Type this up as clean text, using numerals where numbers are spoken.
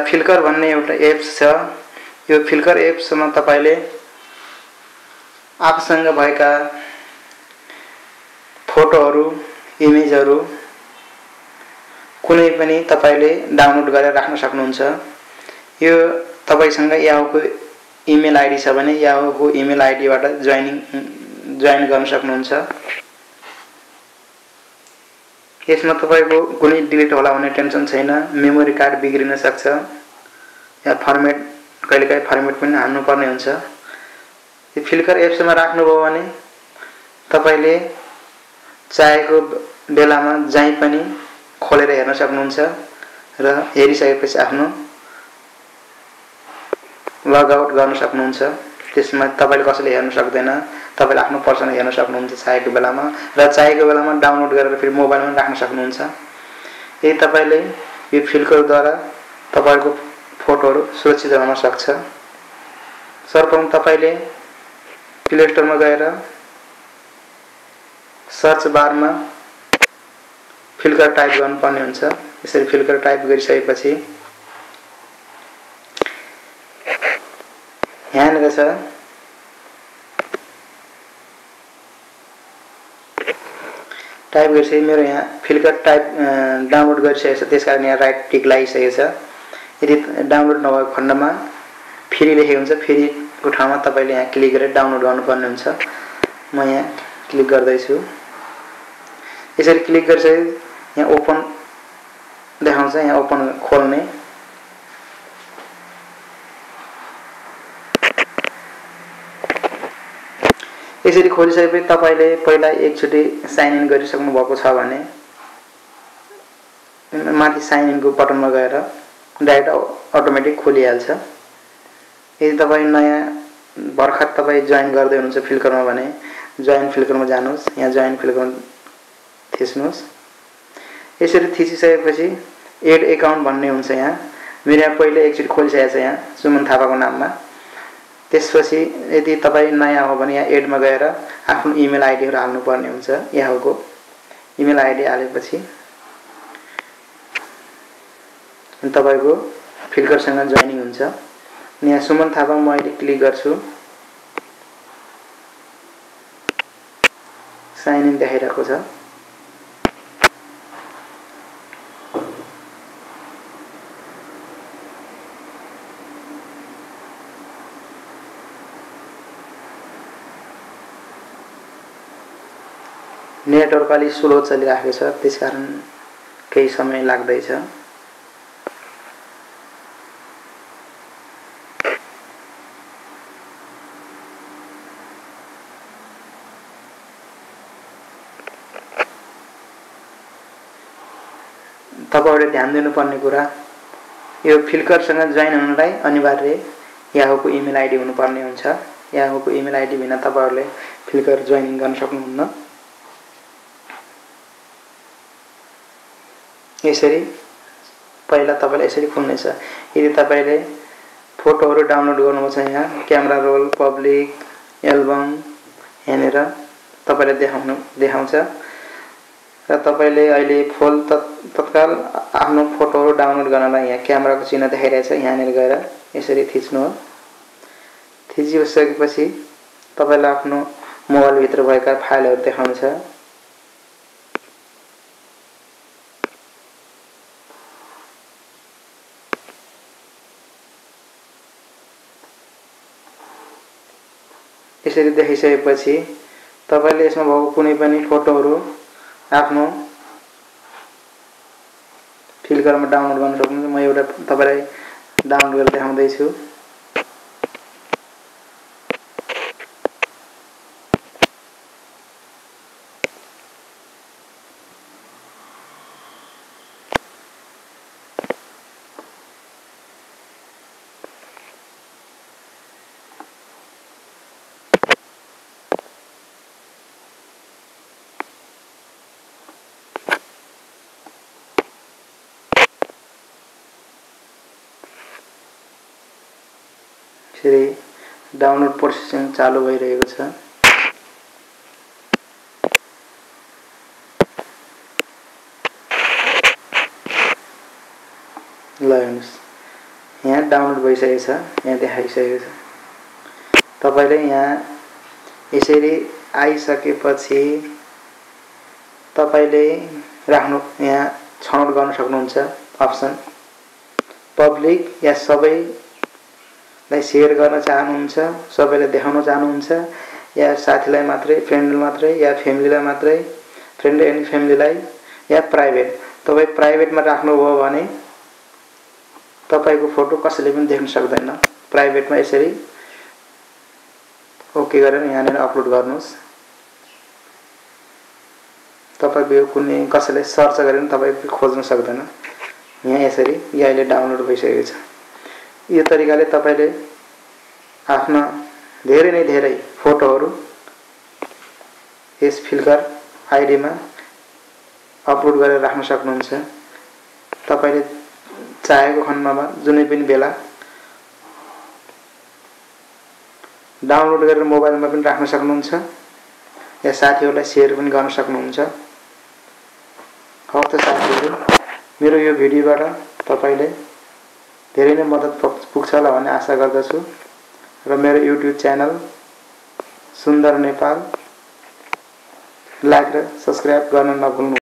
Flicker भन्ने एउटा apps छ। यो फ्लिकर एप्समा तपाईले आफूसँग भएका फोटोहरू, इमेजहरू कुनै पनि तपाईले डाउनलोड गरेर राख्न सक्नुहुन्छ। यो तपाईसँग याहूको इमेल आईडी छ भने याहूको इमेल आईडीबाट जोइन गर्न सक्नुहुन्छ। यसमा तपाईको कुनै डिलिट होला भन्ने टेन्सन छैन। मेमोरी कार्ड बिग्रिन सक्छ या फर्मेट कहिलेकाहीँ फर्मेट पनि हाल्नु पर्ने हुन्छ। यो फ्लिकर एप्समा राख्नुभयो भने तपाईले चाहेको बेलामा जहीँ पनि खोलेर हेर्न सक्नुहुन्छ र हेरिसकेपछि आफ्नो लग आउट गर्न सक्नुहुन्छ। त्यसमा तपाईले कसैले हेर्न सक्दैन। तपाईले आफ्नो पर्सन हेर्न सक्नुहुन्छ चाहेको बेलामा र चाहेको बेलामा डाउनलोड गरेर फेरि मोबाइलमा राख्न सक्नुहुन्छ। यदि तपाईले यो फ्लिकरद्वारा तपाईको फोटोहरू सुरक्षित रहन सक्छ। सर्वप्रथम तपाईले प्ले स्टोरमा गएर सर्च बारमा फ्लिकर टाइप गर्नुपर्ने हुन्छ। यसरी फ्लिकर टाइप गरिसकेपछि यहाँनिर छ टाइप गरिसके मेरो यहाँ फ्लिकर टाइप डाउनलोड गरिसकेको छ। त्यसकारण यहाँ राइट टिक लागिसकेको छ। यदि डाउनलोड नभएको खण्डमा फ्री लेखेको हुन्छ, फ्रीको ठाउँमा तपाईले यहाँ क्लिक गरेर डाउनलोड गर्नुपर्ने हुन्छ। म यहाँ क्लिक गर्दैछु। यसरी क्लिक गरिसके यहाँ ओपन देखाउँछ। यहाँ ओपन खोल्ने यसरी खोलिसकेपछि तपाईले पहिला एकचोटि साइन इन गरिसक्नु भएको छ भने माथि साइन इन को बटनमा गएर डाइरेक्ट अटोमेटिक खोलिहाल्छ। यदि तपाई नयाँ भर्खर तपाई जोइन गर्दै हुनुहुन्छ फ्लिकरमा भने जोइन फ्लिकरमा जानुहोस्। यहाँ जोइन फ्लिकरमा थिच्नुहोस्। यसरी थिचिसकेपछि एड अकाउन्ट भन्ने हुन्छ। यहाँ मेरो यहाँ पहिले एकचोटि खोलिसकेको छ यहाँ सुमन थापाको नाममा। त्यसपछि यदि तपाई नयाँ हो भने यहाँ एडमा गएर आफ्नो इमेल आईडीहरु हाल्नु पर्ने हुन्छ। याहूको इमेल आईडी हालेपछि तपाईको फ्लिकरसँग जोइनिङ हुन्छ। यहाँ सुमन थापा म अहिले क्लिक गर्छु। साइन इन देखाइरहेको छ। नेटवर्क अलि स्लो चलिरहेको छ, त्यसकारण केही समय लाग्दैछ। तपाईहरुले ध्यान दिनुपर्ने कुरा यो फ्लिकरसँग जोइन हुनलाई अनिवार्य याहूको इमेल आईडी हुनुपर्ने हुन्छ। याहूको इमेल आईडी बिना तपाईहरुले फ्लिकर जोइन गर्न सक्नुहुन्न। यसरी पहिला तपाईले यसरी खोल्नेछ। यदि तपाईले फोटोहरु डाउनलोड गर्नुभएको छ यहाँ क्यामेरा रोल, पब्लिक, एल्बम हेरेर तपाईले देखाउँछ र तपाईले अहिले तत्काल आफ्नो फोटोहरु डाउनलोड गर्नलाई यहाँ क्यामेराको चिन्ह देखाइरहेछ। यहाँनिर गएर यसरी थिच्नु हो। थिचिसकेपछि तपाईलाई आफ्नो मोबाइल भित्र भएका फाइलहरु देखाउँछ। यसरी देखाइसकेपछि तपाईले यसमा भएको कुनै पनि फोटोहरु आफ्नो फ्लिकरमा डाउनलोड गर्न सक्नुहुन्छ। म एउटा तपाईलाई डाउनलोड गरेर देखाउँदै छु। यसरी डाउनलोड प्रोसेसिङ चालु भइरहेको छ। ल हेर्नुस् यहाँ डाउनलोड भइसकेको छ, यहाँ देखाइसकेको छ। तपाईले यहाँ यसरी आइसकेपछि तपाईले राख्नु यहाँ छनौट गर्न सक्नुहुन्छ अप्सन पब्लिक या सबैलाई शेयर गर्न चाहनुहुन्छ, सबैलाई देखाउन चाहनुहुन्छ या साथीलाई मात्रै, फ्रेन्ड मात्रै या फ्यामिलीलाई मात्रै, फ्रेन्ड एन्ड फ्यामिलीलाई या प्राइभेट। तपाई प्राइभेटमा राख्नुभयो भने तपाईको फोटो कसैले पनि देख्न सक्दैन। प्राइभेटमा यसरी ओके गरेर यहाँनिर अपलोड गर्नुस्। तपाईको यो कुनै कसैले सर्च गरेर तपाई खोज्न सक्दैन। यहाँ यसरी यो अहिले डाउनलोड भइसकेको छ। यो तरिकाले तपाईले आफ्ना धेरै नै धेरै फोटोहरु यस फ्लिकर आईडीमा अपलोड गरेर राख्न सक्नुहुन्छ। तपाईले चाहेको खण्डमा जुनै पनि बेला डाउनलोड गरेर मोबाइलमा पनि राख्न सक्नुहुन्छ या साथीहरुलाई शेयर पनि गर्न सक्नुहुन्छ। हवस् त साथीहरु, मेरो यो भिडियोबाट तपाईले धेरै नै मद्दत पुग्छ होला भन्ने आशा गर्दछु र मेरो युट्युब च्यानल सुन्दर नेपाल लाइक र सब्स्क्राइब गर्न नभुल्नु।